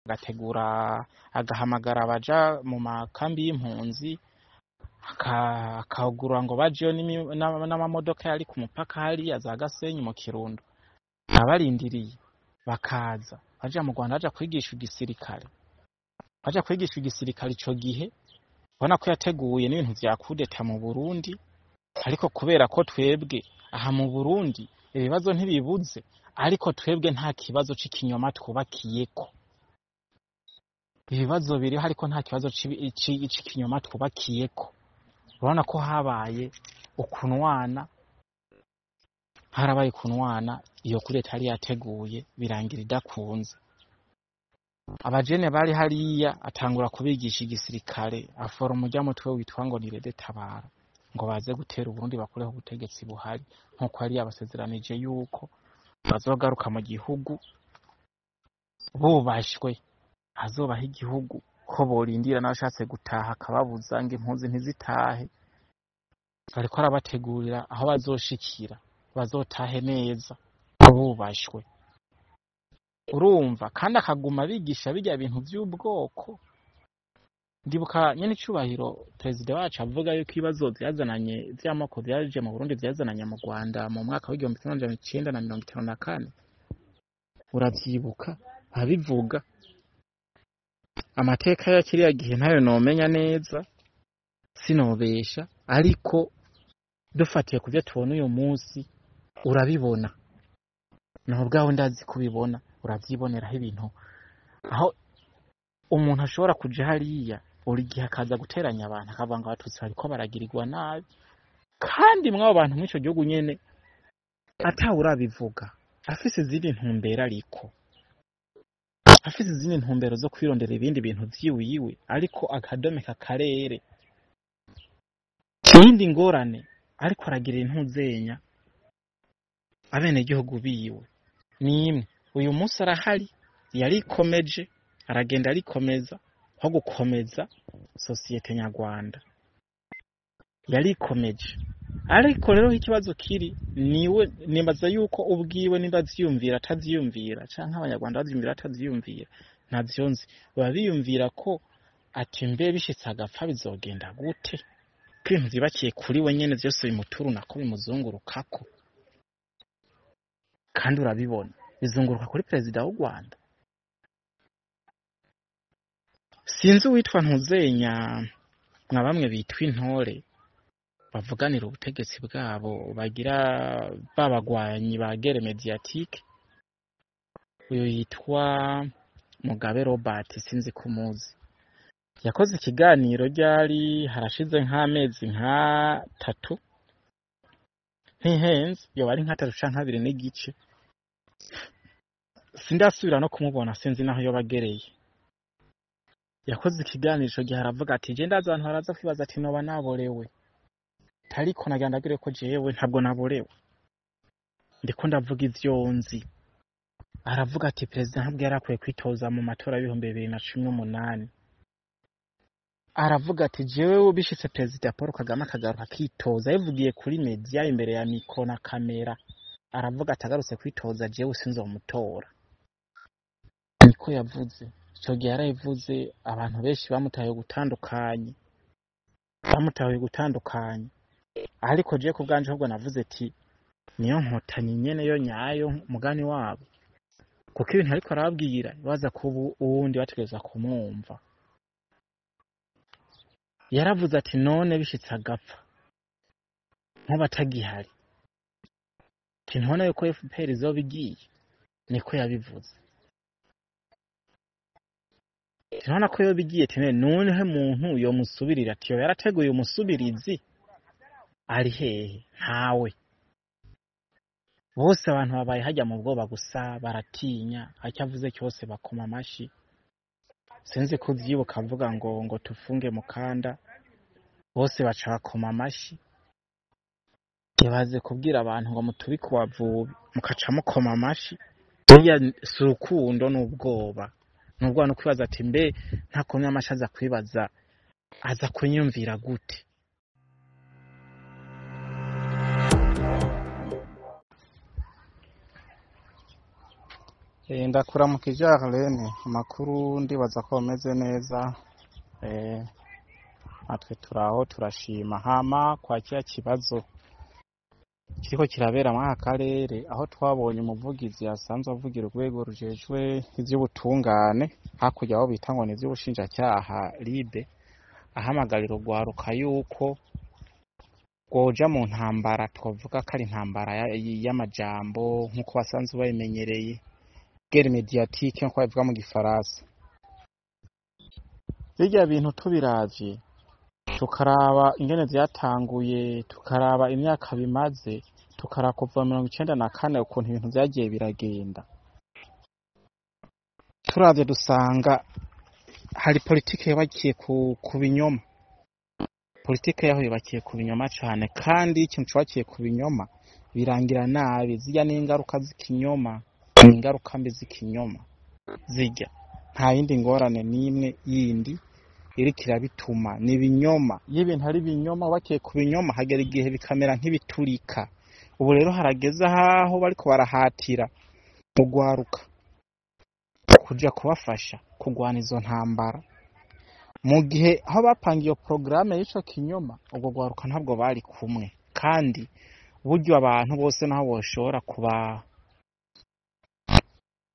Agategura, agahamagara abaja mu makambi y'impunzi, akagura ngo bajeyo n'amamodoka yari ku mupaka hariya za Gasenyi mu Kirundo, abarindiriye bakaza baja mu Rwanda, baja kwigisha igisirikare, baja kwigisha igisirikare. Ico gihe ubona ko yateguye n'ibintu vya kudeta mu Burundi, ariko kubera ko twebwe aha mu Burundi ibibazo ntibibuze, ariko twebwe nta kibazo c'ikinyoma twubakiyeko. Ibibazo biriho, ariko nta kibazo c'ikinyoma twubakiyeko. Urabona ko habaye ukunwana, harabaye kunwana. Iyo kudeta yari yateguye birangira idakunze. Abajene bari hariya atangura kubigisha igisirikare, aforoma urya mutwe witwa ngo ni RED Tabara, ngo baze gutera Uburundi, bakureho ubutegetsi buhari, nkuko yari yabasezeranije yuko bazogaruka mu gihugu bubashwe, azobaha igihugu, ko borindira n'abashatse gutaha akababuza ngo impunzi ntizitahe. Bariko arabategurira aho bazoshikira, bazotahe neza bubashwe. Urumva kandi akaguma abigisha birya bintu vy'ubwoko. Ndibuka nyene icubahiro perezida wacu avuga yuko ibibazo vyazananye vy'amoko vyaje mu Burundi vyazananye mu Rwanda mu mwaka w'1954. Uravyibuka abivuga? Amateka ya kiriya gihe ntayo nomenya neza, sinobesha, ariko dufatiye ku vyo tubona uyu munsi, urabibona naho ubwawe, ndazi kubibona, uravyiboneraho ibintu aho umuntu ashobora kuja hariya buri gihe akaza guteranya abantu, akavuga ngo Abatutsi bariko baragirirwa nabi, kandi mw'abo bantu mw'ico gihugu nyene atawe urabivuga, afise izindi ntumbero, ariko afise izindi ntumbero zo kwirondera ibindi bintu vyiwiwe, ariko akadomeka akarere. Iyindi ngorane ariko aragirira intuzenya abenegihugu biwe ni imwe: uyu munsi arahari, yarikomeje, aragenda arikomeza, nko gukomeza sosiyete nyarwanda yarikomeje. Ariko rero ikibazo kiri niwe, nibaza yuko ubwiwe nimba avyiyumvira atavyiyumvira, canke Abanyarwanda bavyiyumvira atavyiyumvira, ntavyo nzi, baba biyumvira ko ati: "Mbe bishitse agapfa bizogenda gute, ko ibintu vyubakiye kuri we nyene vyose bimuturunako, bimuzungurukako?" Kandi urabibona bizunguruka kuri perezida w'u Rwanda. Sinzi uwitwa Ntuzenya, nka bamwe bitwa intore bavuganira ubutegetsi bwabo, bagira babagwanyi ba guerre médiatique, uyu yitwa Mugabe Robert, sinzi ko umuzi. Yakoze ikiganiro ryari? Harashize nk'amezi nk'atatu, ntihenze, yoba ari nk'atatu canke abiri n'igice. Sindasubira no kumubona, sinzi naho yoba agereye. Yakoze ikiganiro ico gihe aravuga ati: "Je ndazi abantu baraza kwibaza ati noba naborewe, ariko nagira ndabwire ko jewe ntabwo naborewe, ndiko ndavuga ivyo nzi." Aravuga ati perezida ntabwo yari akwiye kwitoza mu matora y'2018. Aravuga ati: "Jewe bishitse perezida Paul Kagame akagaruka akitoza," yabivugiye kuri media imbere ya micro na kamera, aravuga ati: "Agarutse kwitoza jewe sinzomutora." Niko yavuze ico gihe, yarabivuze. Abantu benshi bamutaye gutandukanye, bamutaye gutandukanye, ariko jewe ku bwanje ahubwo navuze ati niyo nkotanyi nyene yo nyayo, mugani wabo, kuko ibintu ariko arababwira baza kuba uwundi bategereza kumwumva. Yaravuze ati: "None bishitse agapfa, nkuba atagihari, ati ntubona yuko FPR izoba igiye?" Niko yabivuze. Ati: "Ntubona ko yoba igiye?" Ati: "Noneho muntu yomusubirira?" Ati: "Yoba yarateguye umusubirizi, ari hehe? Ntawe." Bose abantu babaye hajya mu bwoba gusa, baratinya, icyo avuze cyose bakoma amashi. Sinzi ko uvyibuka avuga ngo tufunge mukanda, bose baca bakoma amashi. Yabaze kubwira abantu ngo mutubike uwavubi, mukaca mukoma amashi. Buriya si urukundo, n'ubwoba, n'ubwoba, no kwibaza ati: "Mbe ntakomye amashi aza kwibaza, aza kunyumvira gute?" Ndakuramukije Arlene, amakuru ndibaza ko ameze neza. Natwe turaho turashima. Hama kwa kiya kibazo kiriko kirabera muri aka karere, aho twabonye umuvugizi yasanzwe avugira urwego rujejwe ivy'ubutungane hakurya aho bita ngo ni ivy'ubushinjacyaha Libe, ahamagarira urwaruka yuko rwoja mu ntambara, twovuga ko ari intambara y'amajambo nk'uko basanzwe babimenyereye, guerre médiatique nk'uko babivuga mu gifaransa. Birya bintu tubiravye, tukaraba ingene vyatanguye, tukaraba imyaka bimaze, tukaraba kuva 94 ukuntu ibintu vyagiye biragenda, turavye dusanga hari politike yubakiye ku binyoma. Politike yaho yubakiye ku binyoma cane, kandi iyo ikintu cubakiye ku binyoma birangira nabi. Zirya n'ingaruka z'ikinyoma, ni ingaruka mbi z'ikinyoma zirya, nta yindi ngorane n'imwe yindi iriko irabituma, ni ibinyoma. Iyo ibintu ari ibinyoma, wubakiye ku binyoma, hagera igihe bikamera nk'ibiturika. Ubu rero harageze aho bariko barahatira urwaruka kuja kubafasha kurwana izo ntambara, mu gihe aho bapanga iyo porogaramu y'ico kinyoma urwo rwaruka ntabwo bari kumwe. Kandi buryo abantu bose naho boshobora kuba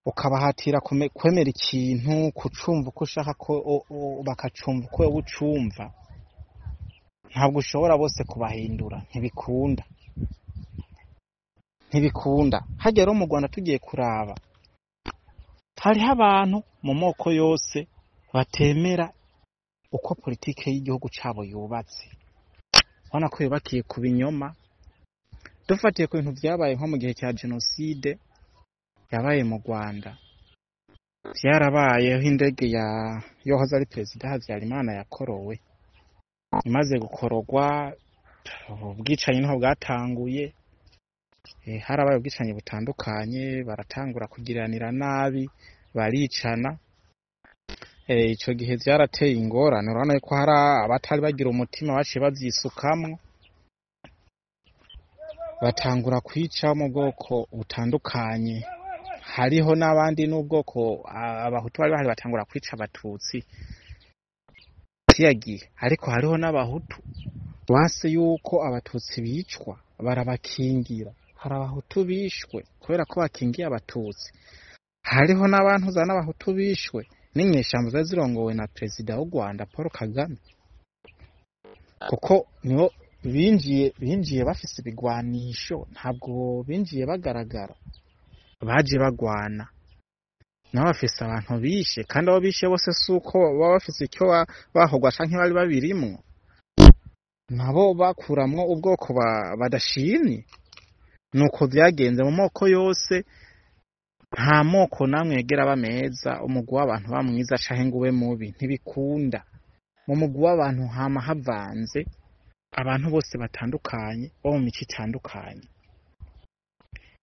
ukabahatira kwemera ikintu, kucumva uko ushaka ko bakacumva uko wewe ucumva, ntabwo ushobora bose kubahindura, ntibikunda, ntibikunda. Harya rero mu Rwanda tugiye kuraba, hariho abantu mu moko yose batemera uko politike y'igihugu cabo yubatse, ubona ko yubakiye ku binyoma. Dufatiye ku bintu vyabaye nko mu gihe cya jenoside yabaye mu Rwanda, vyarabayeho indege ya yohoze ari perezida Habyarimana yakorowe. Imaze gukorogwa, ubwicanyi niho bwatanguye. Harabaye ubwicanyi butandukanye, baratangura kugiranira nabi, baricana. Ico gihe vyarateye ingorane, urabona yuko hari abatari bagira umutima baciye bavyisukamwo, batangura kwica mu bwoko butandukanye. Hariho n'abandi n'ubwoko abahutu bari bahari batangura kwica abatutsi kiyagiye, ariko hariho n'abahutu base yuko abatutsi bicwa barabakingira. Hari abahutu bishwe kubera ko bakingiye abatutsi, hariho n'abantu za n'abahutu bishwe n'inyeshamba zari zirongowe na perezida w'u Rwanda Paul Kagame, kuko nibo binjiye bafise ibigwanisho, ntabwo binjiye bagaragara, baje bagwana nabo bafise abantu bishe, kandi abo bishe bose suko baba bafise icyo bahogwa canke bari babirimwo, nabo bakuramwo ubwoko badashimye. Nuko vyagenze mu moko yose, nta moko namwe yegera aba meza, umugwi w'abantu ba mwiza canke ngo ube mubi, ntibikunda. Mu mugwi w'abantu hama havanze abantu bose batandukanye bo mu mico itandukanye.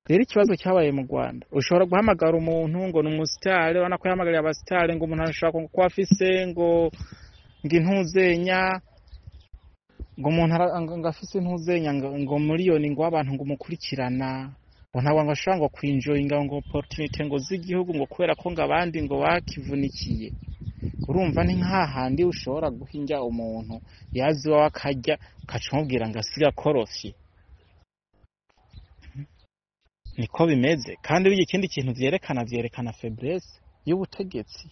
Rero ikibazo cyabaye mu Rwanda, ushobora guhamagara umuntu ngo ni umusitari, urabona ko yahamagariye abasitari ngo umuntu arashobora kuba afise ngo intuzenya, ngo umuntu ngo afise intuzenya ngo miliyoni ngo abantu ngo umukurikirana, ngo ntabwo ngo ashobora ngo kwinjoyinga ngo opportunity ngo z'igihugu ngo kubera ko ngo abandi ngo bakivunikiye. Urumva ni nk'ahandi ushobora guhinja umuntu yazi iwawe akarya, ukaca umubwira ngo asiga akorofye. Niko bimeze. Kandi burya ikindi kintu vyerekana faiblesse y'ubutegetsi.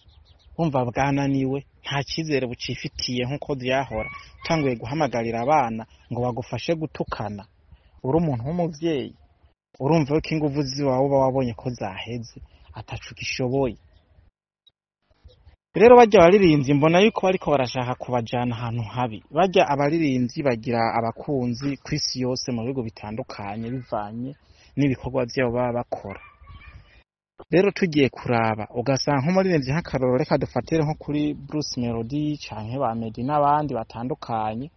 Bumva bwananiwe, nta cizere bucifitiye nk'uko vyahora. Utanguye guhamagarira abana ngo bagufashe gutukana, uri umuntu w'umuvyeyi, urumva yuko inguvu ziwawe uba wabonye ko zaheze, ataco ugishoboye. Rero barya abaririmbyi mbona yuko bariko barashaka kubajana ahantu habi. Barya abaririmbyi bagira abakunzi kw'isi yose mu bihugu bitandukanye bivanye n'ibikorwa vyabo baba bakora. Rero tugiye kuraba ugasanga nk'umuririmbyi nk'akarorero, reka dufatire nko kuri Bruce Melody canke ba Meddy n'abandi batandukanye,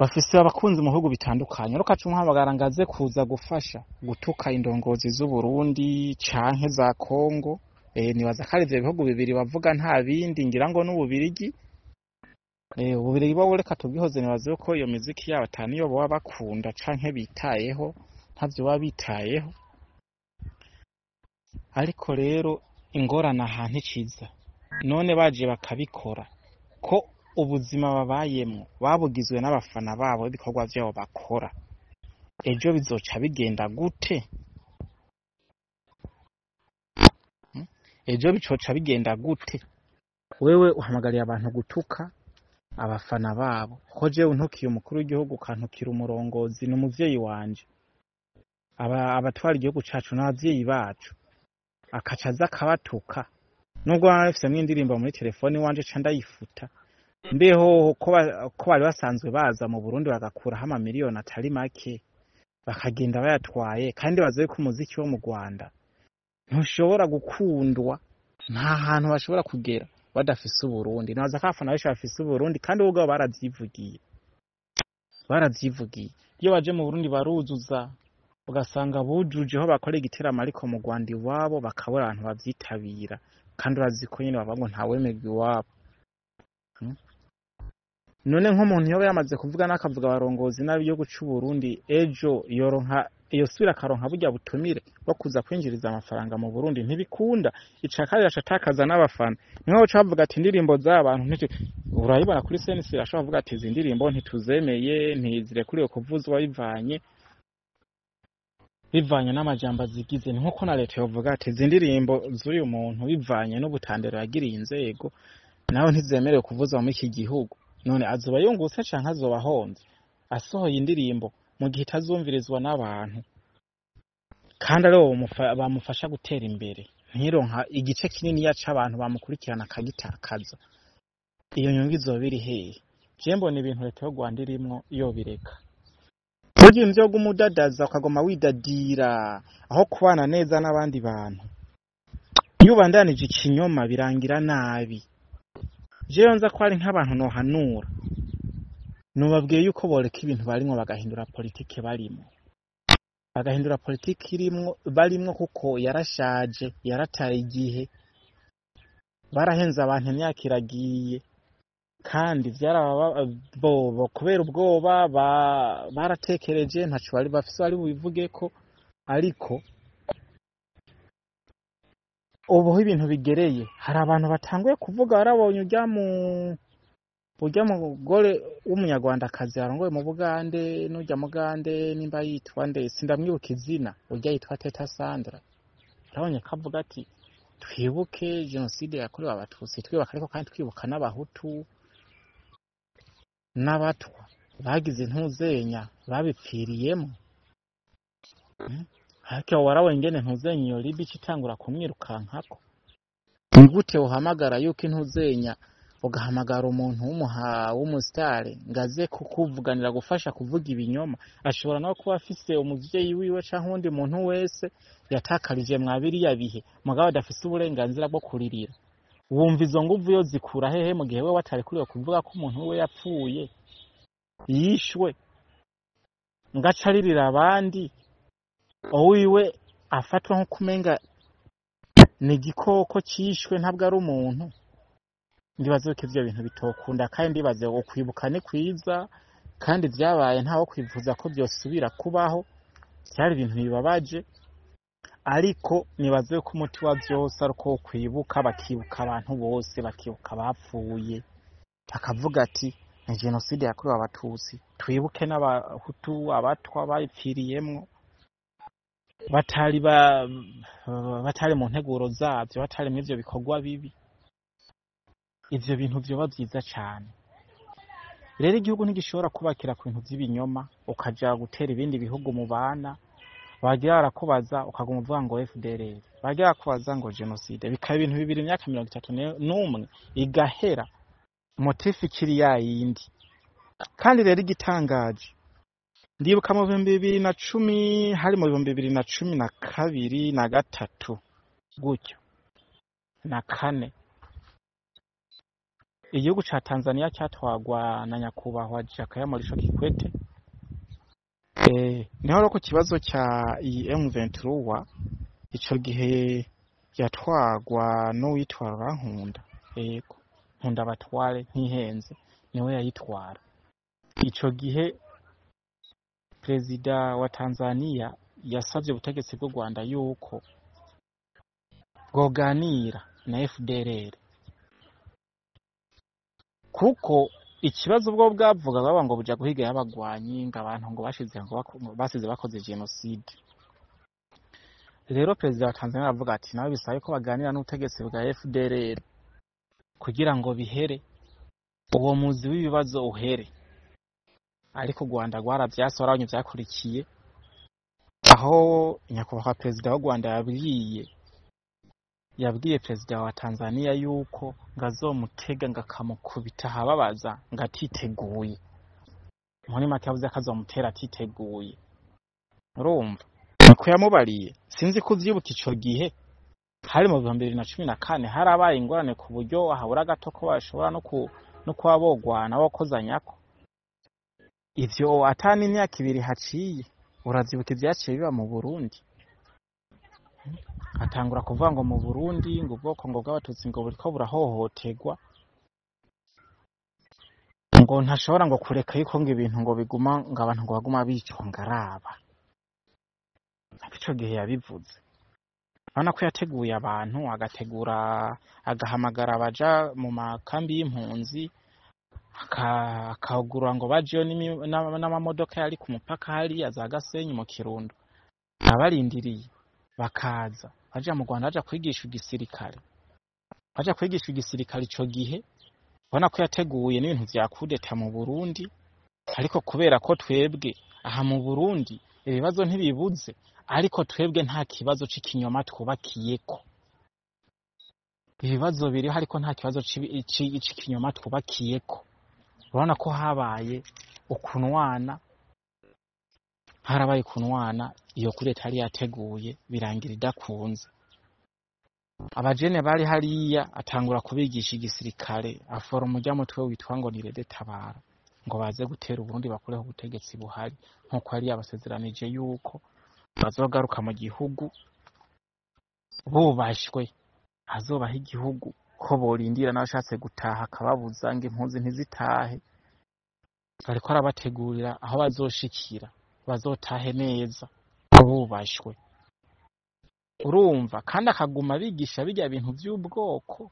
bafise abakunzi mu bihugu bitandukanye. Rero ukaca umuhamagara ngo aze kuza gufasha gutuka indongozi z'Uburundi canke za Congo. Nibaza ko ari ivyo bihugu bibiri bavuga, nta bindi, ngira ngo n'Ububirigi. Ububirigi bwo reka tubwihoze, nibaza yuko iyo miziki yabo ata niyo boba bakunda canke bitayeho, ntavyo baba bitayeho. Ariko rero ingorane ahantu iciza, none baje bakabikora ko ubuzima babayemwo babugizwe n'abafana babo, ibikorwa vyabo bakora, ejo bizoca bigenda gute? Ejo bicoca bigenda gute? Wewe uhamagariye abantu gutuka abafana babo, ko jewe untukiye umukuru w'igihugu ukantukira umurongozi, ni umuvyeyi wanje. Abatwara igihugu cacu n'abavyeyi bacu, akaca aza akabatuka. Nubwo baba bafisemwo indirimbo muri telefoni iwanje, ca ndayifuta. Mbeho ko bari basanzwe baza mu Burundi bagakuraho amamiliyoni atari make, bakagenda bayatwaye, kandi bazi yuko umuziki wo mu Rwanda ntushobora gukundwa, nta hantu bashobora kugera badafise Uburundi. Nibaza ko abafana benshi bafise Uburundi, kandi bo ubwabo baravyivugiye, baravyivugiye. Iyo baje mu Burundi baruzuza, ugasanga bujuje aho bakorera igiteramo, ariko mu Rwanda iwabo bakabura abantu bavyitabira, kandi urazi ko nyene bavuga ngo ntawemerwa iwabo. None nk'umuntu yoba yamaze kuvuga n'akavuga abarongozi nabi igihugu c'Uburundi, ejo yoronka yosubira akaronka burya butumire bwo kuza kwinjiriza amafaranga mu Burundi? Ntibikunda. Ica kabiri, aca atakaza n'abafana. Niho baca bavuga ati indirimbo z'abantu ntiti urayibona kuri CNC, ashobora kuvuga ati izi ndirimbo ntituzemeye, ntizirekuriwe kuvuzwa bivanye n'amajambo azigize. Ni nkuko na leta yovuga ati izi ndirimbo z'uyu muntu, bivanye n'ubutandero yagiriye inzego, nawe ntizemerewe kuvuzwa muri iki gihugu. None azoba yungutse canke azoba ahomvye asohoye indirimbo mu gihe itazumvirizwa n'abantu, kandi aribo bamufasha gutera imbere, ntironka igice kininiya c'abantu bamukurikirana akagitakaza? Iyo nyungu izoba iri hehe? Je mbona ibintu leta y'u Rwanda irimwo yobireka. Burya ivyo umudadaza ukagoma widadira aho kubana neza n'abandi bantu, iyo ubandanije ikinyoma birangira nabi. Jewe nza ko ari nk'abantu nohanura, nobabwiye yuko boreka ibintu barimwo, bagahindura politike barimwo, bagahindura politike irimwo barimwo, kuko yarashaje, yarataye igihe, barahenze abantu, imyaka iragiye, kandi vyarabobo kubera ubwoba baratekereje, ntaco bari bafise bari bubivugeko. Ariko ubu aho ibintu bigereye, hari abantu batanguye kuvuga. Warabonye urya mugore w'umunyarwandakazi arongoye mu Bugande, n'urya Mugande nimba yitwa nde, sindamwibuka izina, urya yitwa Teta Sandra, urabonye ko avuga ati twibuke jenoside yakorewe Abatutsi, twibuka ariko kandi twibuka n'Abahutu n'Abatwa bagize intuzenya babipfiriyemo. Ariko warabonye ingene ntuzenya iyo libi ica itangura kumwirukankako. Ni gute uhamagara yuko intuzenya, ugahamagara umuntu w'umusitari ngo aze kukuvuganira, gufasha kuvuga ibinyoma? Ashobora nawe kuba afise umuvyeyi wiwe canke uwundi muntu wese yatakarije mwa biriya bihe, mugabo adafise uburenganzira bwo kuririra. Wumva izo nguvu yo zikura hehe mu gihe we watarekuriwe kuvuga ko umuntu wiwe yapfuye, yishwe, ngaca aririra abandi, uwiwe afatwa nko kumenga ni igikoko cishwe, ntabwo ari umuntu? Ndibaza ko ivyo bintu bitokunda, kandi ndibaze ngo kwibuka ni kwiza, kandi vyabaye, ntawo kwifuza ko vyosubira kubaho, vyari ibintu bibabaje. Ariko nibaze ko umuti wa vyose ari uko kwibuka, bakibuka abantu bose, bakibuka abapfuye, bakavuga ati ni jenoside yakorewe Abatutsi, twibuke n'Abahutu, Abatwa bayipfiriyemwo batari batari mu nteguro zavyo, batari mw'ivyo bikorwa bibi. Ivyo bintu vyoba vyiza cane. Rero igihugu ntigishobora kubakira ku bintu vy'ibinyoma, ukaja gutera ibindi bihugu mu bana, bagira barakubaza ukaguma uvuga ngo FDLR, bagira barakubaza ngo jenoside, bikaba ibintu bibiri imyaka 31 igahera, motif ikiri yayindi. Kandi rero igitangaje, ndibuka mu 2010, hari mu 2012 na gatatu gutyo na kane, igihugu ca Tanzania cyatwagwa na nyakubahwa Jakaya Mrisho Kikwete. Niho rero ku kibazo ca iyi M23, ico gihe yatwagwa n'uwitwa Nkunda, yego, Nkunda Batware, ntihenze, niwe yayitwara ico gihe. Perezida wa Tanzania yasavye ubutegetsi bw'u Rwanda yuko bwoganira na FDLR, kuko ikibazo ubwo bwavuga bavuga ngo buja guhiga y'abagwanyi, ngo abantu ngo bashize ngo basize bakoze jenoside. Rero perezida wa Tanzania aravuga ati nawe bisabe ko baganira n'ubutegetsi bwa FDLR kugira ngo bihere, uwo muzi w'ibibazo uhere. Ariko u Rwanda rwaravyase, warabonye ivyakurikiye, aho nyakubahwa perezida w'u Rwanda yabwiye perezida wa Tanzania yuko ngo azomutega ngo akamukubita ahababaza ngo atiteguye. Muri make yavuze ko azomutera atiteguye. Urumva niko yamubariye. Sinzi ko uvyibuka ico gihe hari mu 2014, harabaye ingorane ku buryo habura gato ko bashobora no kuba bogwana bokozanyako. Ivyo atani imyaka 2 haciye, uravyibuka ivyaciye biba mu Burundi. Atangura kuvuga ngo mu Burundi ngo ubwoko ngo bw'abatutsi ngo buriko burahohoterwa, ngo ntashobora ngo kureka yuko ngo ibintu ngo biguma ngo abantu ngo baguma bicwa ngo araba. Ico gihe yabivuze, urabona ko yateguye abantu, agategura agahamagara abaja mu makambi y'impunzi, akagura ngo bajeyo n'amamodoka yari ku mupaka hariya za Gasenyi mu Kirundo, abarindiriye bakaza baja mu Rwanda baja kwigisha igisirikare, baja kwigisha igisirikare. Ico gihe ubona ko yateguye n'ibintu vya kudeta mu Burundi, ariko kubera ko twebwe aha mu Burundi ibibazo ntibibuze, ariko twebwe nta kibazo c'ikinyoma twubakiyeko. Ibibazo biriho ariko nta kibazo c'ikinyoma twubakiyeko. Urabona ko habaye ukunwana, harabaye kunwana, iyo kudeta yari yateguye birangira idakunze. Abajene bari hariya atangura kubigisha igisirikare, afora umurya mutwe witwa ngo ni Rede Tabara, ngo baze gutera Uburundi bakureho ubutegetsi buhari, nkuko yari yabasezeranije yuko bazogaruka mu gihugu bubashwe, azobaha igihugu, ko borindira n'abashatse gutaha akababuza ngo impunzi ntizitahe. Bariko arabategurira aho bazoshikira, bazotahe neza bubashwe. Urumva kandi akaguma abigisha bijya bintu vy'ubwoko.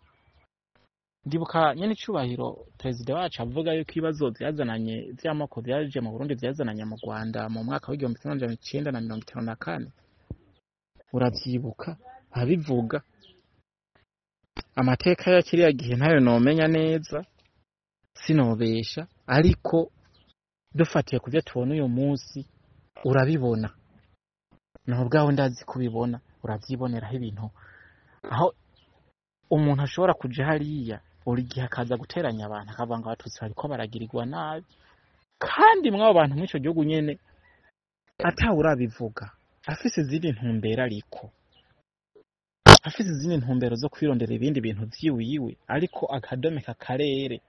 Ndibuka nyene icubahiro perezida wacu avuga yuko ibibazo vyazananye vy'amoko vyaje mu Burundi vyazananye mu Rwanda mu mwaka w'1954. Uravyibuka abivuga. Amateka ya kiriya gihe ntayo nomenya neza, sinobesha, ariko dufatiye kuvyo tubona uyu munsi urabibona, naho ubwawe ndazi kubibona, uravyiboneraho ibintu aho umuntu ashobora kuja hariya buri gihe akaza guteranya abantu, akavuga ngo abatutsi bariko baragirirwa nabi, kandi mw'abo bantu mw'ico gihugu nyene atawe urabivuga, afise izindi ntumbero, ariko afise izindi ntumbero zo kwirondera ibindi bintu vyiwiwe, ariko akadomeka akarere.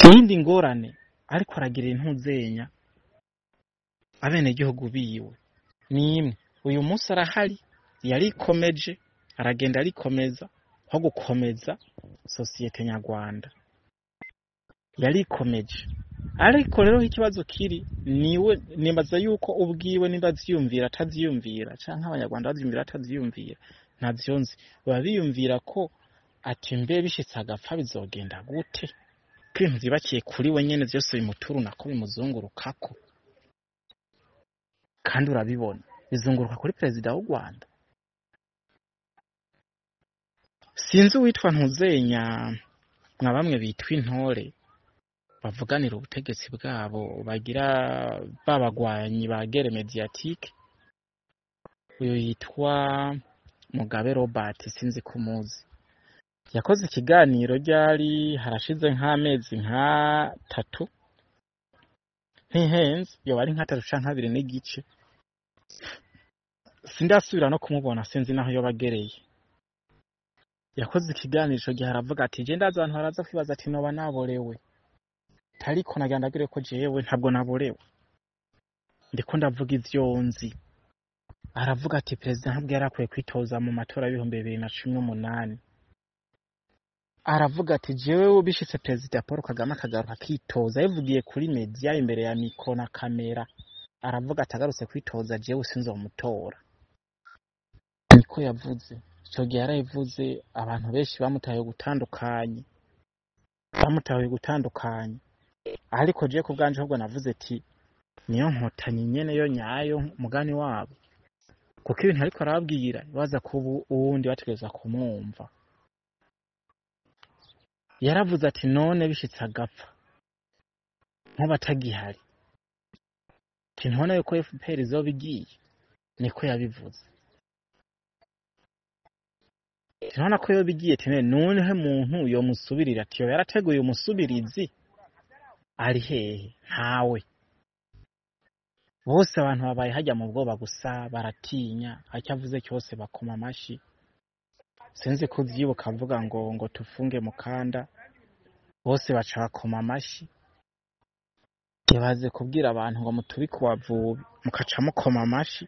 Iyindi ngorane ariko aragirira intuzenya abenegihugu biwe ni imwe. Uyu munsi arahari, yarikomeje, aragenda arikomeza, nko gukomeza sosiyete nyarwanda yarikomeje. Ariko rero ikibazo kiri niwe, nibaza yuko ubwiwe nimba avyiyumvira atavyiyumvira, canke abanyarwanda bavyiyumvira atavyiyumvira, ntavyo nzi. Baba biyumvira ko ati mbe bishitse agapfa bizogenda gute, ko ibintu vyibakiye kuri we nyene vyose bimuturunako bimuzungurukako. Kandi urabibona bizunguruka kuri perezida w'u Rwanda. Sinzi uwitwa Ntuzenya nka bamwe bitwa intore bavuganira ubutegetsi bwabo, bagira babagwanyi ba guerre médiatique. Uyu yitwa Mugabe Robert, sinzi kumuzi. Yakoze ikiganiro ryari harashize nk'amezi nk'atatu, ntihenze, yoba ari nk'atatu canke 2 n'igice. Sindasubira no kumubona, sinzi naho yoba agereye. Yakoze ikiganiro ico gihe aravuga ati je ndazi abantu baraza kwibaza ati noba naborewe, tariko nagira ndabwire ko jewe ntabwo naborewe, ndiko ndavuga ivyo nzi. Aravuga ati perezida ntabwo yari akwiye kwitoza mu matora y'2018. Aravuga ati jewe bishitse perezida Paul Kagame akagaruka akitoza, yabivugiye kuri media imbere ya mikro na kamera. Aravuga ati agarutse kwitoza jewe sinzomutora. Niko yavuze. Ico gihe yarabivuze, abantu benshi bamutaye gutandukanye, bamutaye gutandukanye. Ariko je ku bwanje ahubwo navuze ati niyo nkotanyi nyene yo nyayo mugani wabo, kuko ibintu ariko arababwira baza kuba uwundi bategereza kumwumva. Yaravuze ati none bishitse agapfa nkuba atagihari, ati ntubona yuko FPR izoba igiye? Niko yabivuze. Ati ntubona ko yoba igiye? Ati noneho muntu yomusubirira? Ati yoba yarateguye umusubirizi ari hehe? Ntawe. Bose abantu babaye hajya mu bwoba gusa, baratinya, icyo avuze cyose bakoma amashi. Sinzi ko uvyibuka avuga ngo tufunge mukanda, bose baca bakoma amashi. Yabaze kubwira abantu ngo mutubike uwavubi, mukaca mukoma amashi.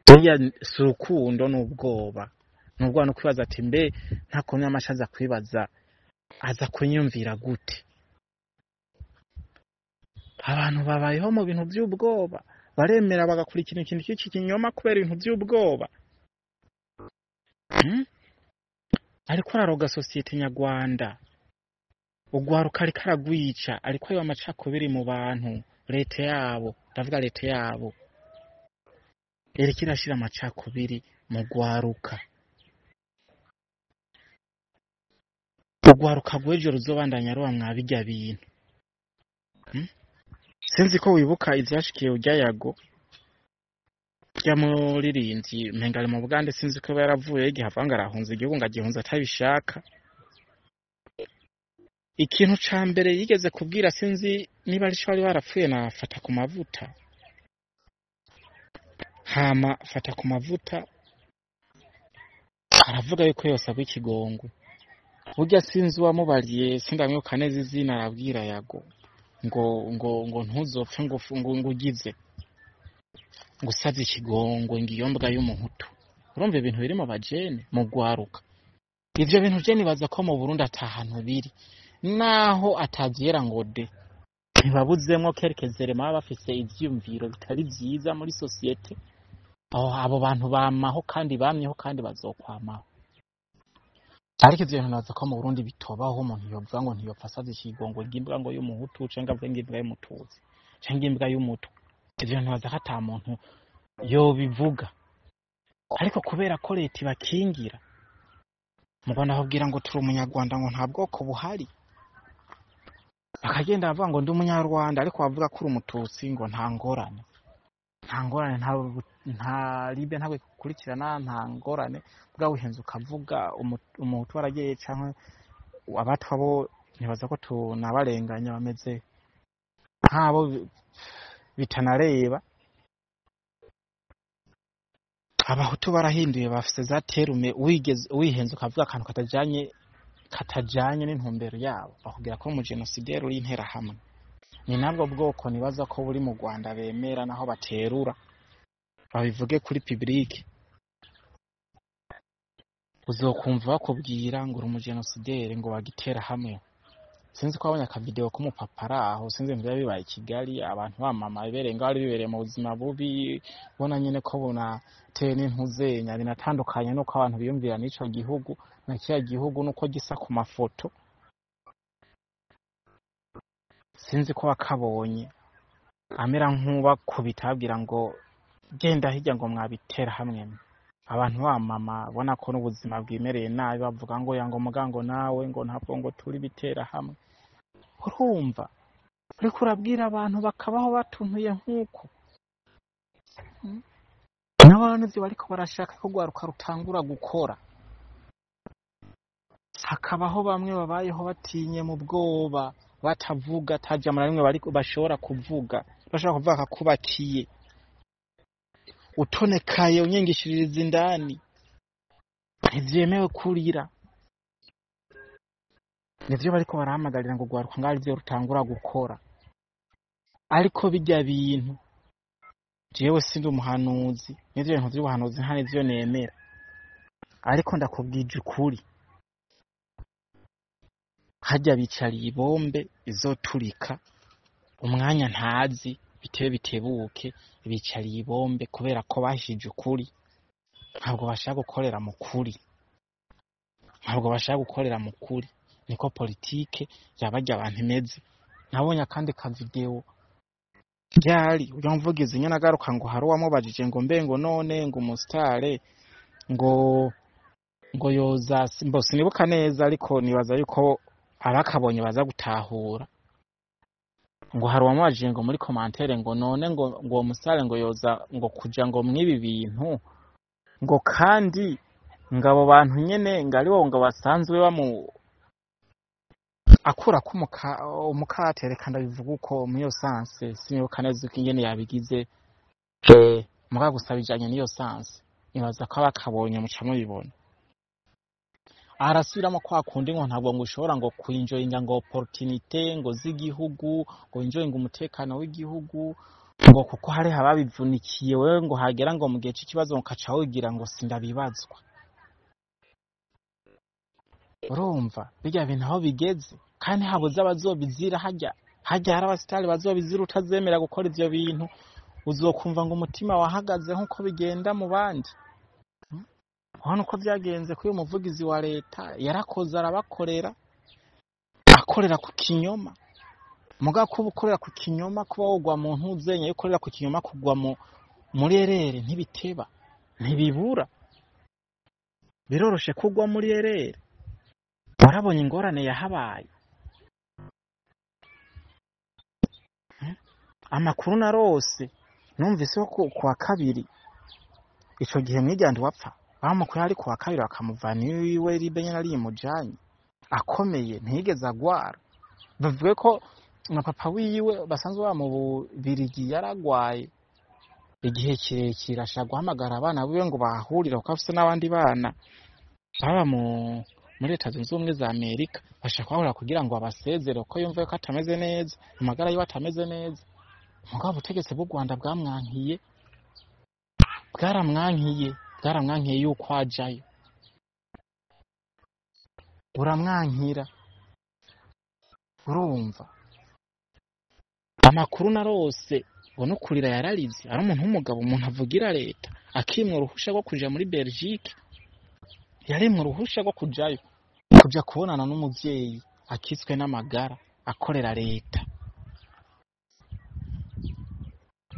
Burya si urukundo n'ubwoba, n'ubwoba no kwibaza ati mbe ntakomye amashi aza kwibaza, aza kunyumvira gute? Abantu babayeho mu bintu vy'ubwoba, baremera bagakurikira ikintu cy'iki kinyoma kubera ibintu vy'ubwoba. Ariko araroga sosiyete nyarwanda, ugwaruka ariko aragwica, ariko ayo amacakubiri mu bantu, leta yabo, ndavuga leta yabo iriko irashira amacakubiri mu gwaruka. Ugwaruka rw'ejo ruzobandanya ruba mwa birya bintu. Sinzi ko wibuka ivyashikiye urya Yago, urya muririmbyi umenga ari mu Bugande, sinzi ko yaravuyeyo igihe avuga ngo arahunze igihugu, ngo agihunze atabishaka. Ikintu ca mbere yigeze kubwira, sinzi niba arico bari barapfuye na Fata ku mavuta, hama Fata ku mavuta aravuga yuko yosabwa ikigongwe. Burya sinzi uwamubariye, sindamwibuka neza izina, arabwira Yago ngo ngo ngo ntuzopfe ngo ngo ngo ugize ngo usavye ikigongwe ngo iyo mbwa y'umuhutu. Urumva ibintu biri mu bajene, mu gwaruka. Ivyo bintu je nibaza ko mu Burundi ata hantu biri, naho atavyera ngo de, ntibabuzemwo quelques éléments baba bafise ivyiyumviro bitari vyiza muri sosiyete. Aho abo bantu bamaho kandi bamyeho kandi bazokwamaho. Ariko ivyo bintu nibaza ko mu Burundi bitobaho, umuntu yovuga ngo ntiyopfa asavye ikigongwe ng'imbwa ngo y'umuhutu, canke avuge ng'imbwa y'umututsi, canke imbwa y'umutwa. Ivyo bintu nibaza ko ata muntu yobivuga. Ariko kubera ko leta ibakingira, mu Rwanda bakubwira ngo turi umunyarwanda, ngo nta bwoko buhari, bakagenda bavuga ngo ndi umunyarwanda, ariko bavuga ko uri umututsi ngo nta ngorane, nta ngorane, nta libe ntabwo ikukurikirana, nta ngorane. Bwa wihenze ukavuga umuhutu waragiye canke abatwa bo, ntibaza ko tunabarenganya, bameze nk'abo bitanareba. Abahutu barahinduye, bafise za termes, wigeze wihenze ukavuga akantu katajanye n'intumbero yabo, bakubwira ko mu génocidaire uri interahamwe. Ni nabwo bwoko nibaza ko buri mu Rwanda bemera, naho baterura babivuge kuri public, uzokumva bakubwira ngo uri umugenosidere, ngo bagitera hamwe. Sinzi ko wabonye akavideo k'umupapa ari aho, sinzi ibintu vyari bibaye i Kigali, abantu bamamaye berenga bari bibereye mu buzima bubi, ubona nyene ko bunateye n'intuzenya, binatandukanye nuko abantu biyumvira n'ico gihugu na kiriya gihugu nuko gisa ku mafoto. Sinzi ko wakabonye amera nk'ubakubita ababwira ngo genda hirya, ngo mwabitera hamwe. Abantu bamama ubona ko n'ubuzima bwimereye nabi, bavuga ngo ya ngo mugango nawe ngo ntabwo ngo turi bitera hamwe. Urumva uriko urabwira abantu bakabaho batuntuye nk'uko nabo nivyo bariko barashaka ko rwaruka rutangura gukora, hakabaho bamwe babayeho batinye mu bwoba, batavuga atajambo na rimwe bariko bashobora kuvuga, bashobora kuvuga akakubakiye, utonekaye unyengishiririza indani, ntivyemewe kurira. Nivyo bariko barahamagarira ngo rwaruka ngaho arivyo rutangura gukora. Ariko birya bintu, jewe sindi umuhanuzi, n'ivyo bintu vy'ubuhanuzi nta nivyo nemera, ariko ndakubwije ukuri, harya bicariye ibombe izoturika umwanya ntazi, bitebe bitebuke, bicariye ibombe kubera ko bahishije ukuri. Ntabwo bashaka gukorera mu kuri, ntabwo bashaka gukorera mu kuri. Niko politike yabarya abantu imeze. Nabonye akandi ka video ryari ujya mvugizi nyene agaruka ngo hari uwamubajije ngo mbe ngo none ngo umusitare ngo yoza, mbo sinibuka neza, ariko nibaza yuko abakabonye baza gutahura. Ngo hari uwamubajije ngo muri commentaire ngo none ngo uwo musitare ngo yoza ngo kuja ngo mwibi bintu, ngo kandi ngo abo bantu nyene ngo aribo ngo basanzwe bamu akura ko umukate, reka ndabivuga uko muri iyo sens, sinibuka neza uko ingene yabigize, mugabo gusa bijanye n'iyo sens, nibaza ko abakabonye muca mubibona. Arasubiramo kwa kundi ngo ntabwo ngo ushobora ngo kwinjoyinga ngo opportunité ngo z'igihugu, ngo winjoyinga umutekano w'igihugu, ngo kuko hari ababivunikiye, wewe ngo hagera ngo mu gihe c'ikibazo ngo ukaca wigira ngo sindabibazwa. Urumva birya bintu aho bigeze, kandi habuze abazobizira. Harya hari abasitari bazobizira. Utazemera gukora ivyo bintu, uzokumva ngo umutima wahagaze nk'uko bigenda mu bandi. Urabona uko vyagenze kuri uyu muvugizi wa leta, yarakoze arabakorera, akorera ku kinyoma. Mugabo kuba ukorera ku kinyoma, kuba wogwa mu ntuzenya yo ukorera ku kinyoma, kugwa mu muri erreur ntibiteba, ntibibura, biroroshe kugwa muri erreur. Warabonye ingorane yahabaye. Amakuru narose, numvise ko kuwa kabiri ico gihe mwigandi wapfa bamukuye ari kuwa kabiri, bakamuvana iwiwe ribe nyene ari imujanye akomeye, ntiyigeze agwara. Bavuge ko na papa wiwe basanzwe baba mu Bubirigi yaragwaye igihe kirekire, ashaka guhamagara abana biwe ngo bahahurire, kuko afise n'abandi bana baba muri Leta Zunze Ubumwe za Amerika, bashaka kuhahurira kugira ngo abasezere, kuko yumva yuko atameze neza, amagara yiwe atameze neza. Mugabo ubutegetsi bw'u Rwanda bwamwankiye, bwaramwankiye, bwaramwankiye yuko ajayo, buramwankira. Urumva amakuru narose ngo no kurira yararize, ari umuntu w'umugabo, umuntu avugira leta, akimwa uruhusha rwo kuja muri Belgique. Yarimwe uruhusha rwo kujayo, kuja kubonana n'umuvyeyi akitswe n'amagara, akorera leta.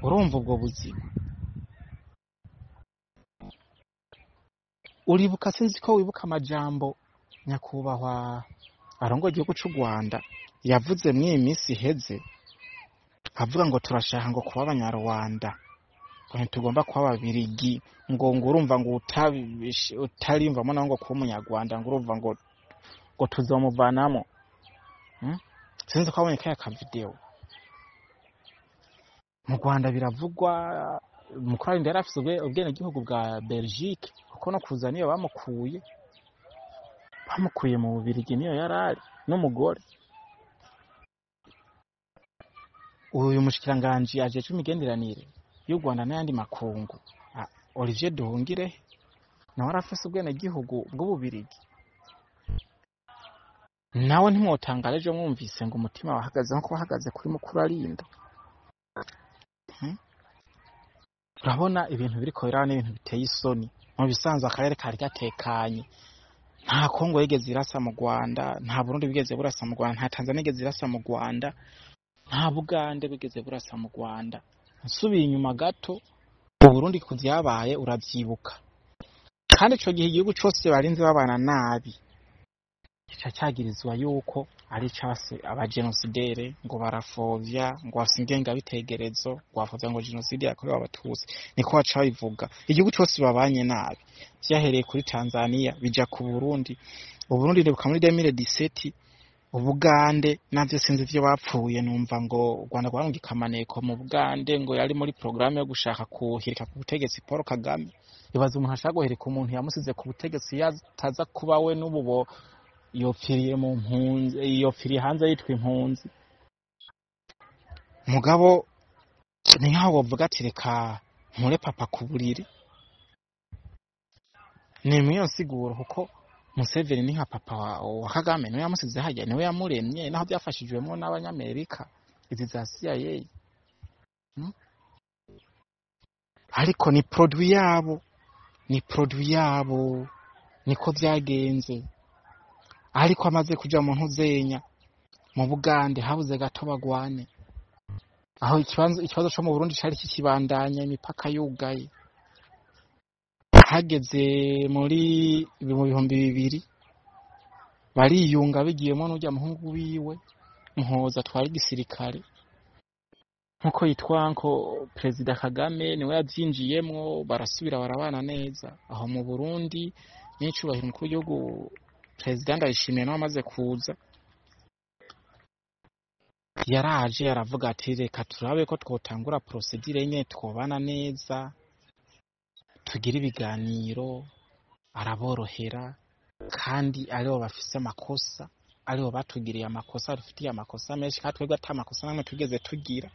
Urumva ubwo buzima? Uribuka, sinzi ko wibuka amajambo nyakubahwa arongoye igihugu c'u Rwanda yavuze mw'iyi minsi iheze, avuga ngo turashaka ngo kuba abanyarwanda, ngo ntitugomba kuba ababirigi, ngo urumva ngo utarimvamo nawe ngo kuba umunyarwanda, ngo urumva ngo tuzomuvanamo. Sinzi ko wabonye kaya kavideo. Mu Rwanda biravugwa Mukurarinda yari afise ubwenegihugu bwa Belgique, kuko no kuza niyo bamukuye mu Bubirigi, niyo yarari n'umugore. Uyu mushikiranganji ajejwe imigenderanire y'u Rwanda n'ayandi makungu, Olivier Nduhungirehe, nawe arafise ubwenegihugu bw'Ububirigi. Nawe ntimwotangara ejo mwumvise ngo umutima wahagaze nko wahagaze kuri Mukurarinda. Urabona ibintu biriko biraba n'ibintu biteye isoni. Mu bisanzwe akarere kari gatekanye, nta Kongo yigeze irasa mu Rwanda, nta Burundi bwigeze burasa mu Rwanda, nta Tanzania yigeze irasa mu Rwanda, nta Bugande bwigeze burasa mu Rwanda. Nsubiye inyuma gato, Uburundi ku vyabaye uravyibuka, kandi ico gihe igihugu cose barinze babana nabi gica cagirizwa yuko ari abajenosidere, ngo barafovya, ngo bafise ingengabitekerezo, ngo bafovya ngo jenoside yakorewe abatutsi, niko baca babivuga. Igihugu cose babanye nabi vyahereye kuri Tanzania bija ku Burundi. Uburundi ndibuka muri 2017, Ubugande navyo sinzi ivyo bapfuye, numva ngo u Rwanda rwarungika amaneko mu Bugande, ngo yari muri programme yo gushaka kuhirika ku butegetsi Paul Kagame. Ibaza umuntu ashaka guhirika umuntu yamusize ku butegetsi, yataza kuba we n'ubu bo yopfiriye mu mpunzi, yopfiriye hanze yitwa impunzi. Mugabo ni nkaho wovuga ati reka nkure papa ku buriri. Ni mwiyo nsiguro, kuko Museveni ni nka papa wa Kagame, niwe yamusize harya, niwe yamuremye, naho byafashijwemo n'abanyamerika izi za CIA. Ariko ni produit yabo, Ni produit yabo, niko vyagenze. Ariko amaze kuja mu ntuzenya mu Bugande, habuze gato bagwane. Aho ikibazo co mu Burundi cari kikibandanya, imipaka yugaye. Hageze mu 2000 bariyunga, bigiyemo n'urya muhungu wiwe Muhoza atwara igisirikare, nkuko yitwa ngo Perezida Kagame niwe yavyinjiyemwo, barasubira barabana neza. Aho mu Burundi n'icubahiro umukuru w'igihugu Perezida Ndayishimiye nawe amaze kuza, yaraje aravuga ati reka turabe ko twotangura procédure nyene, twobana neza, tugire ibiganiro. Araborohera, kandi aribo bafise amakosa, aribo batugiriye amakosa, dufitiye amakosa menshi, kandi twebwe ata makosa namwe tugeze tugira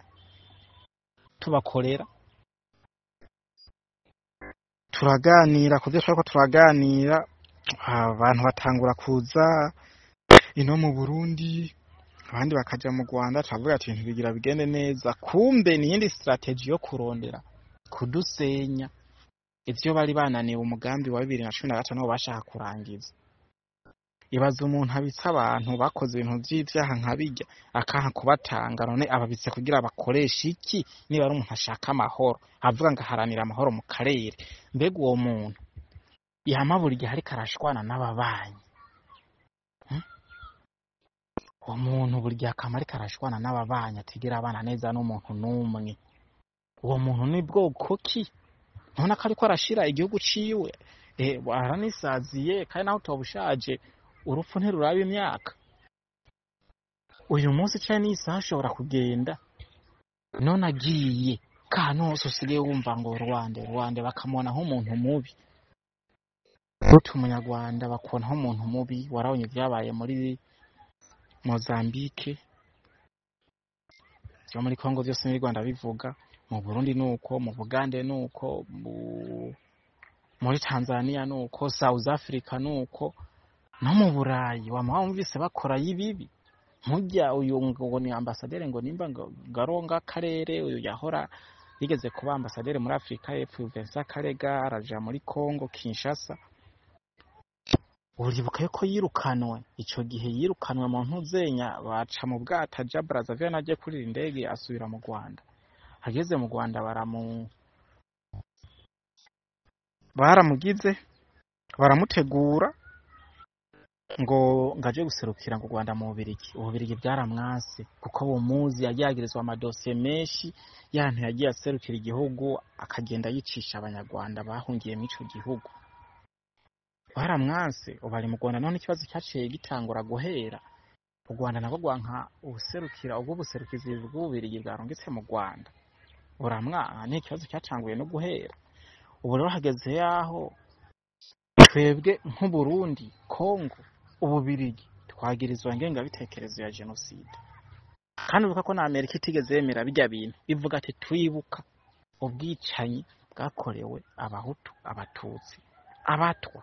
tubakorera. Turaganira ku vyo twariko turaganira, abantu batangura kuza ino mu Burundi, abandi bakaja mu Rwanda. Turavuga ati ibintu bigira bigende neza. Kumbe ni iyindi strategy yo kurondera kudusenya, ivyo bari bananiwe umugambi wa 2015 bashaka kurangiza. Ibaza umuntu abitse abantu bakoze ibintu vy'ivyaha nka birya, akanka kubatanga. None ababitse kugira bakoreshe iki, niba ari umuntu ashaka amahoro, avuga ngo aharanira amahoro mu karere? Mbega uwo muntu yama buri gihe ariko arashwana n'ababanyi, Uwo muntu buri gihe akama ariko arashwana n'ababanyi, atigera abana neza n'umuntu n'umwe, uwo muntu ni bwoko ki? Ntubona ko ariko arashira igihugu ciwe aranisaziye? Kandi naho utoba ushaje, urupfu ntiruraba imyaka. Uyu munsi canke n'isaha ashobora kugenda. None agiye, kantu hose usigaye wumva ngo Rwanda, Rwanda, bakamubona nk'umuntu mubi. Gute umunyarwanda bakubona nk'umuntu mubi? Warabonye ivyabaye muri Mozambique, vyo muri Congo vyose muri Rwanda bivuga, mu Burundi nuko, mu Bugande nuko, muri Tanzania nuko, South Africa nuko, no mu Burayi wama wumvise bakora ibibi. Nkurya uyu ngo ni ambasaderi, ngo nimba ngo garonga akarere, uyu yahora yigeze kuba ambasaderi muri Afrika y'Epfo, Vincent Karega, araja muri Congo Kinshasa. Uribuka yuko yirukanwe ico gihe, yirukanwe mu ntuzenya, baca mu bwato aja Brazzaville, aje kurira indege asubira mu Rwanda. Ageze mu Rwanda baramugize baramutegura ngo ngaje guserukira ngo Rwanda mu Bubirigi. Ububirigi bwaramwanse kuko bumuzi, yagirizwa amadosiye menshi y'ahantu yagiye aserukira igihugu, akagenda yicisha abanyarwanda bahungiye mw'ico gihugu. Baramwanse, ubu ari mu Rwanda. None ikibazo cyaciye gitangura guhera u Rwanda nabwo rwanka ubuserukira, ubwo buserukizi bw'Ububirigi bwarungitse mu Rwanda buramwanka. Ni ikibazo cyatanguye no guhera ubu. Rero hageze yaho twebwe nk'Uburundi, Congo, Ububirigi twagirizwa ingengabitekerezo ya jenoside. Kandi uvuga ko na Amerika itigeze yemera bijya bintu, ivuga ati twibuka ubwicanyi bwakorewe abahutu, abatutsi, abatwa.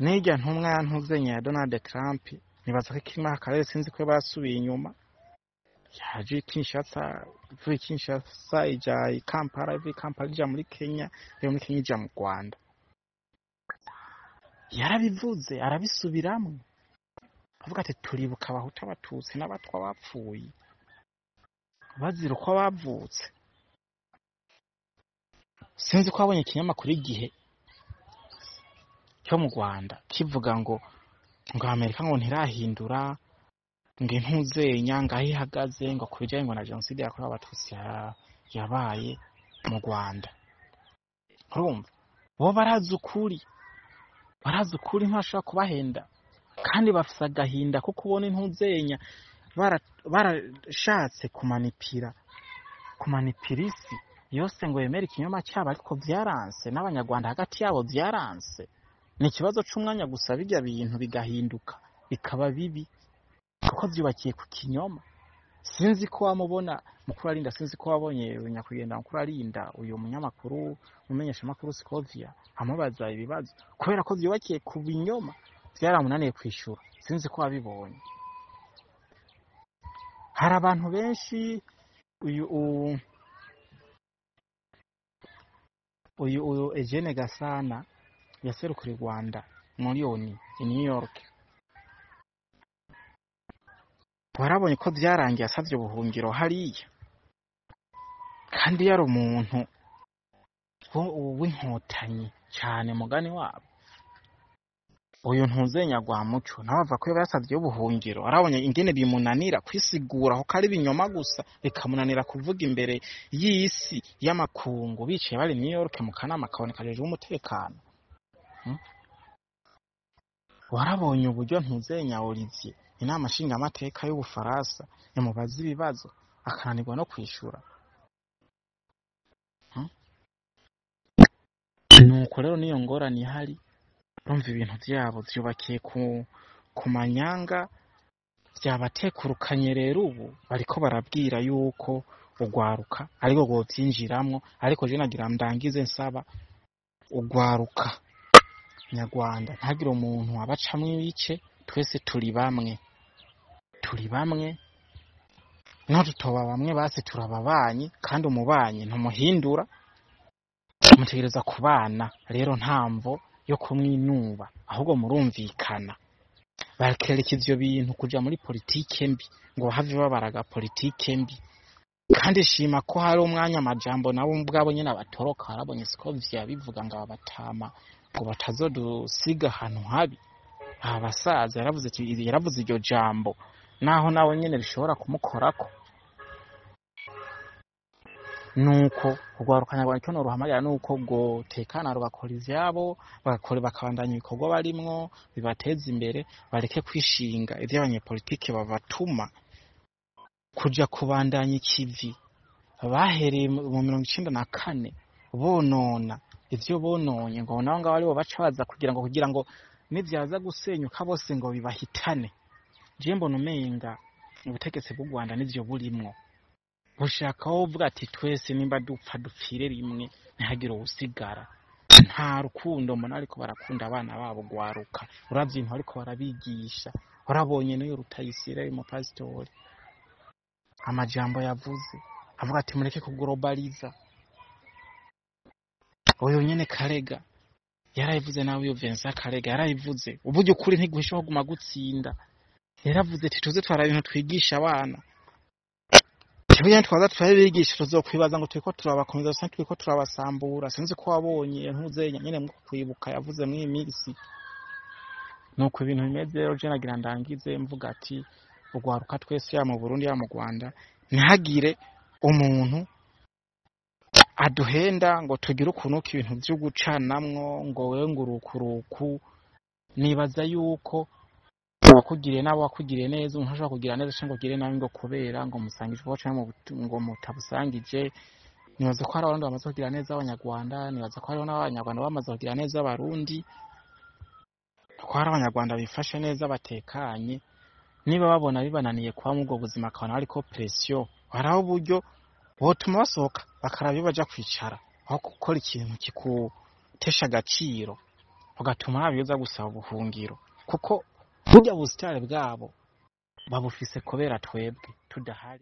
N'irya ntumwa ya ntuzenya ya Donald Trump, nibaza ko ikiri muri aka karere, sinzi ko basubiye inyuma, yaje i Kinshasa, ivuye i Kinshasa ija i Kampala, ivuye i Kampala ija muri Kenya, ivuye muri Kenya ija mu Rwanda. Yarabivuze, arabisubiramwo, avuga ati turibuka abahutu, abatutsi n'abatwa bapfuye bazira uko bavutse. Sinzi ko wabonye ikinyamakuru Igihe cyo mu Rwanda kivuga ngo Amerika ngo ntirahindura ngo intuzenya ngo aho ihagaze ngo ku bijanye ngo na jenoside yakorewe abatutsi yabaye mu Rwanda. Urumva bo barazi ukuri, barazi ukuri, ntibashobora kubahenda. Kandi bafise agahinda ko kubona intuzenya barashatse kumanipira isi yose ngo yemere ikinyoma cyabo, ariko vyaranse. N'abanyarwanda hagati yabo vyaranse. Ni ikibazo c'umwanya gusa bijya bintu bigahinduka bikaba bibi, kuko vyubakiye ku kinyoma. Sinzi ko wamubona mukuru arinda, sinzi ko wabonye nyakugenda mukuru arinda uyu munyamakuru, umumenyeshamakuru Scovia, amubaza ibibazo. Kubera ko vyubakiye ku binyoma, vyaramunaniye kwishura. Sinzi ko wabibonye. Hari abantu benshi uyu Uyu Eugene Gasana yaserukira u Rwanda muri ONU i New York, warabonye ko vyarangiye asavye ubuhungiro hariya, kandi yari umuntu w'inkotanyi cane mugani wabo. Uyu ntuzenya Rwamuco nawe ava ko yoba yasavye ubuhungiro, arabonye ingene bimunanira kwisigura kuko ari ibinyoma gusa, bikamunanira kuvuga imbere y'isi y'amakungu bicaye bari New York mu kanama kaboneka kajejwe umutekano. Warabonye uburyo ntuzenya Olivier inama nshingamateka y'Ubufaransa yamubaza ibibazo akananirwa no kwishura. Nuko rero niyo ngorane ihari, urumva ibintu vyabo vyubakiye ku manyanga, vyabatekurukanye. Rero ubu bariko barabwira yuko ugwaruka ariko rwovyinjiramwo, ariko je nagira ndangize nsaba ugwaruka nyarwanda ntagire umuntu abacamwo ibice, twese turi bamwe, turi bamwe, naho tutoba bamwe basi turababanyi, kandi umubanyi ntumuhindura, mutegereza kubana. Rero ntamvo yo kumwinuba, ahubwo murumvikana. Bakereka ivyo bintu kuja muri politike mbi ngo bahave babaraga politike mbi. Kandi shima ko hari umwanya amajambo nabo ubwabo nyene abatoroka, warabonye siko vyabivuga ngo abatama ngo batazodusiga ahantu habi. Aba basaza yaravuze ati, yaravuze iryo jambo naho nawe nyene rishobora kumukorako. Nuko urwaruka nyarwanda icyo noruhamagarira nuko rwotekana rugakora ivyabo, bagakora bakabandanya ibikorwa barimwo bibateza imbere, bareke kwishinga ivyo abanyepolitike babatuma kuja kubandanya ikivi bahereye mu 94 bonona ivyo bononye, ngo nabo ngabo aribo baca baza kugira ngo nivyaza gusenyuka bose ngo bibahitane. Je mbona umenga ubutegetsi bw'u Rwanda nivyo burimwo, bushaka aho buvuga ati twese nimba dupfa dupfire rimwe, ntihagire uwusigara. Nta rukundo mbona ariko barakunda abana babo gwaruka, uravye ibintu bariko barabigisha, warabonye n'uyu Rutayisire umupasitori amajambo yavuze avuga ati mureke kuglobaliza. Uyu nyene Karega yarayivuze, nawe uyu Vincent Karega yarayivuze, uburyo ukuri ntiguhisha kuguma gutsinda. Yaravuze ati tuze twara ibintu twigisha abana, twebwe twaza turabigisha tuzokwibaza ngo turiko turabakomeza gusa turiko turabasambura. Sinzi ko wabonye ntuzenya nyene mu kwibuka yavuze mw'iyi minsi. Nuko ibintu bimeze rero, je nagira ndangize mvuga ati urwaruka twese ya mu Burundi ya mu Rwanda, ntihagire umuntu aduhenda ngo tugire ukuntu ibintu vyo gucanamwo ngo wewe ngo urukuruku. Nibaza yuko uwakugiriye nabi wakugiriye neza, umuntu ashobora kugira neza canke ngo ugire nabi ngo kubera ngo musangije ubwoko canke ngo mutabusangije. Nibaza ko hari abarundi bamaze kugira neza abanyarwanda, nibaza ko hariho n'abanyarwanda bamaze kugira neza abarundi, ko hari abanyarwanda bifashe neza batekanye. Niba babona bibananiye kuba muri ubwo buzima, akabona hariko pression, hariho uburyo botuma basohoka bakaraba iyo baja kwicara, aho gukora ikintu kigutesha agaciro ugatuma haba iyo uza gusaba ubuhungiro, kuko burya busitari bwabo babufise kubera twebwe tudahari.